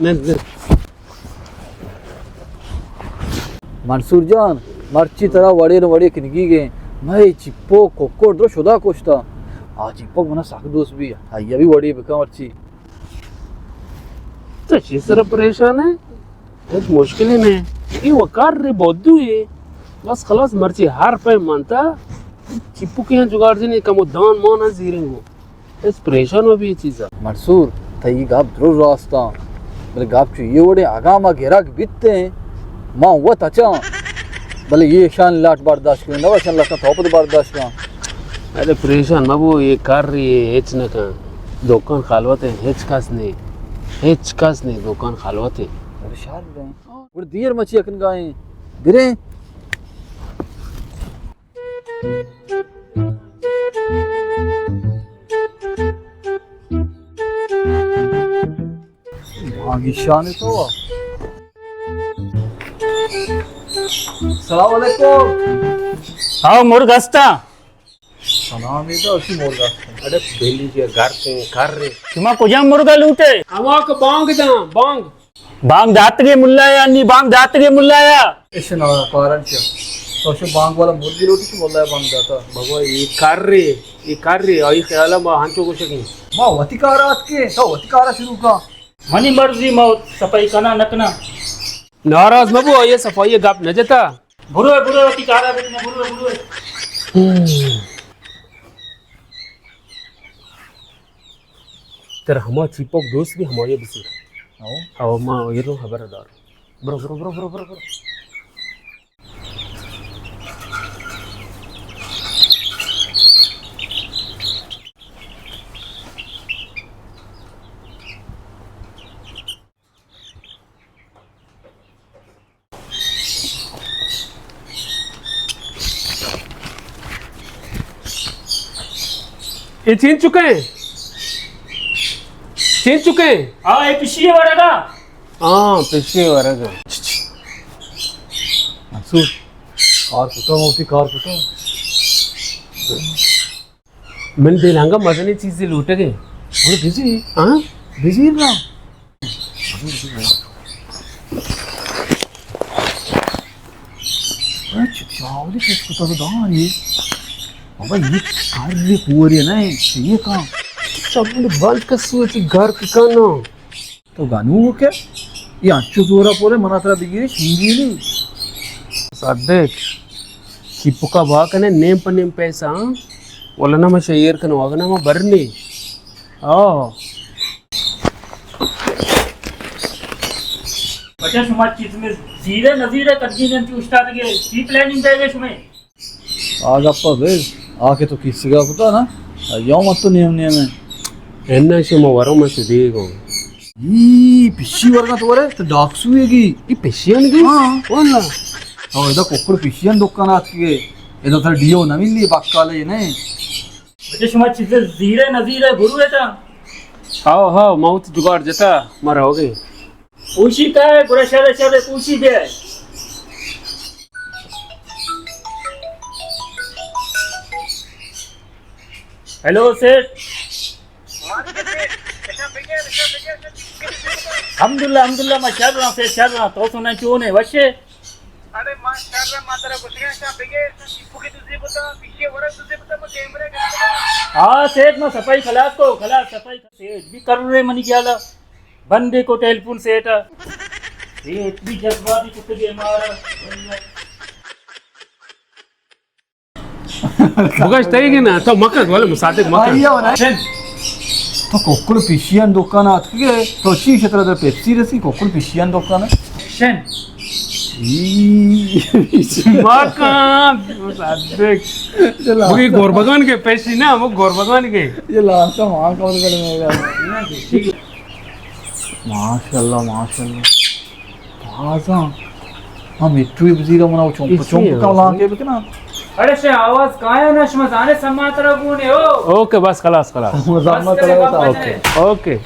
نہ، نہ۔ منصور جان، مرچی ترا وڑے نہ وڑے کنگی گے۔ مئے چپو ککڑ درو شدا کشتا۔ آ چپو منا سک دوست بی۔ آئی بھی وڑے بکا مرچی۔ تو چی سر پریشان ہے؟ ہچ مشکل نہیں۔ یہ وقار رے بودو ہے۔ بس خلاص مرچی ہر پہ منتا۔ چپو کیاں جگاڑ جنے کمو دان مانا زیرنگو۔ اس پریشان ہو بھی یہ چیزا۔ منصور، تئی گپ درو راستاں، بلے گپ چو یہ وڑے اگاں ما گرگ بیتیں، ما وت اچاں، بلے یہ شان لاٹ برداشت کریں، نہ شان لاٹ تو پد برداشت کن۔ ارے پریشان مبو، یہ کر رہی ہے، ہچ نہ کن۔ دکان خلوت ہے، ہچ کس نہیں، ہچ کس نہیں، دکان خلوت ہے۔ ارے شر رہے ہیں۔ اور دیر مچی اکن گائیں، بریں۔ بانگی شان تو۔ السلام علیکم۔ ہاؤ، مرگ ہستا۔ سلام علیکم، اسی مرگ ہستا۔ ارے بیلی جی گھر کے کر رہے۔ شما کجا مرگا لوٹے؟ ہما کہ بانگ داں، بانگ۔ بانگ داتگے ملا یا نی بانگ داتگے ملا یا؟ اش نہ پارن چا۔ تو شو بانگ والا مرگی روٹی چ ملا بانگ داتا۔ بابا، یہ کر رہے، یہ کر رہے، آئی خیال ما ہنچو گوشگیں۔ ما وتی کارا اتکے، تو وتی کارا شروع کا۔ منی مرضی، ما صفائی کنا نہ کنا۔ ناراض مبو، آئی صفائی گپ نہ جتا۔ برو، برو، وتی کارا بکنے، برو، برو۔ تر ہما چیپک دوست بھی ہمائی بسیر۔ او۔ او ما ایرو خبر دار۔ برو، برو، برو، برو، برو، برو۔ اے چین چکے؟ چین چکے؟ ہاں، اے پشی ورگا۔ ہاں، پشی ورگا۔ منصور، کار کتا، موتی کار کتا۔ من دل انگا مزنیں چیزے لوٹگے۔ اور بزی؟ ہاں؟ بزی نا۔ اچھا، چاولی چیز کو تو دان یہ۔ بابا، یہ کار یہ پوری نہیں، یہ کام۔ چاولی بند کسو تی گھر کی کانو۔ تو گنوک ئے؟ یہ انچو زورا پورے منا ترا بگیری شنگیری۔ صدق، چیپکا با کنے نیم پہ نیم پیسہ، ہاں؟ ولا نہ ما شیر کنو، اگنا ما برنی۔ آہ۔ بچہ شما چیز میں زیرے نہ زیرے کدی نے انتی استاد کے کی پلاننگ دے گے شما؟ آ گپا بز، آ کہ تو کیسگا کتا نا، آ یوم تو نیم نیم ہے۔ انا شما ورو ما شدی گو۔ ای پشی ورگا تو ورے، تو ڈاکسو ہے گی۔ ای پشیان گی؟ ہاں۔ واللہ۔ او ادا ککڑ پشیان دکان آتکے، ادا تر ڈیو نہ ملی، بکالے نہیں۔ بچہ شما چیزے زیرے نہ زیرے برو ہے تا؟ ہاو، ہاو، ما وتی جگاڑ جتا، ما روگے۔ پوشی کائے، گڑا شر شر پوشی بیا۔ ہیلو سیٹھ۔ الحمدللہ، الحمدللہ، ما شر ہاں، سیٹھ شر ہاں، تو سنا چون ہے، وشے؟ ارے ما شر، ما ترا گوشگا شاں بگے، چیپکے دزی بوتا، پیشے ورگ دزی بوتا، ما کیمرہ گرتا۔ ہاں سیٹھ، ما صفائی خلاص کو، خلاص صفائی۔ سیٹھ بھی کر رہے منی خیالا، بندے کو ٹیلیفون سیٹھ۔ سیٹھ بھی جذباتی کتے گے مارا۔ بگش تئی گی نا، تو مکن، ولے مصدق مکن۔ آئیے ولا۔ شن۔ تو ککڑ پیشیان دکان آتکگے، تو چی شتر در پیپسی رسی، ککڑ پیشیان دکان؟ شن۔ ای۔ مکن، مصدق۔ چلا۔ مگی گربگان کے پیشی نا، وہ گربگان کے۔ یہ لاسٹ ٹائم وہاں کون کرنے گا؟ ماشاءاللہ، ماشاءاللہ۔ بازاں۔ ہم میٹروی بزیرا منا چون پہ چون کتا لانکے بکنا۔ اڑے شے آواز کایا نا شما زانے سما ترا گونے ہو۔ اوکے، بس خلاص، خلاص۔ اوکے۔ اوکے۔